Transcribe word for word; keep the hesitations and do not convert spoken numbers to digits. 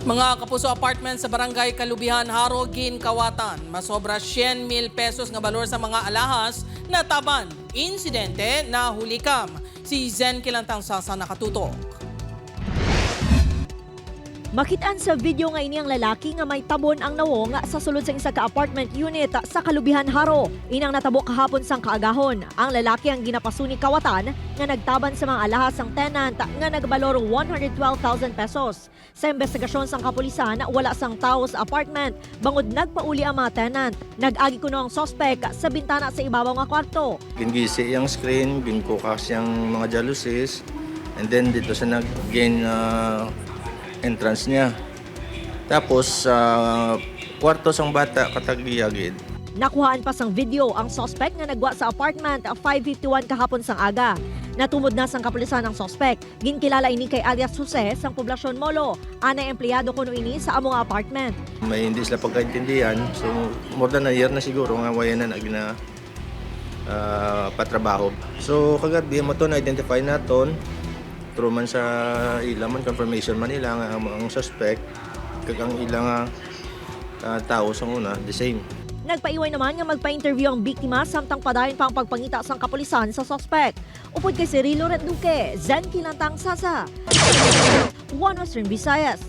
Mga Kapuso, apartment sa Barangay Kalubihan, Jaro, ginkawatan. Masobra syen mil pesos nga balor sa mga alahas nataban. Insidente, nahulikam. Si Zen Kilantang Sasa nakatutok. Makit-an sa video nga ini ang lalaki nga may tabon ang nawong sa sulod sa isa ka apartment unit sa Kalubihan, Jaro. Ini ang natabo kahapon sang kaagahon. Ang lalaki ang ginapasuni kawatan nga nagtaban sa mga alahas sang tenant nga nagbalor one hundred twelve thousand pesos. Sa imbestigasyon sang kapulisan, wala sang tawo sa apartment bangod nagpauli ang mga tenant. Nag-agi kuno ang suspek sa bintana sa ibabaw nga kwarto. Gingisi yang screen, ginkukas yang mga jalousies, and then dito sa nag-gain, ah, entrance niya. Tapos sa kwarto sang bata, katag-iya gid. Nakuhaan pa sang video ang suspek nga nagwa sa apartment five fifty-one kahapon sang aga. Natumod na sang kapulisan ang suspek. Ginkilala ini kay alias Jose sang poblasyon Molo. Anay empleyado kuno ini sa amo nga apartment. May hindi sila pagkaintindihan. So, more than a year na siguro nga wala na nagna, ah, patrabaho. So, kagab-i mo to, na-identify naton. True man sa ila man, confirmation man nila nga ang, ang suspect kag ang ila nga, ah, tawo sa una, the same. Nagpaiway naman nga magpa-interview ang biktima samtang padayon pa ang pagpangita sang kapulisan sa suspek. Upod kay Cirilo Renduque, Zen Kilantang Sasa, One Western Visayas.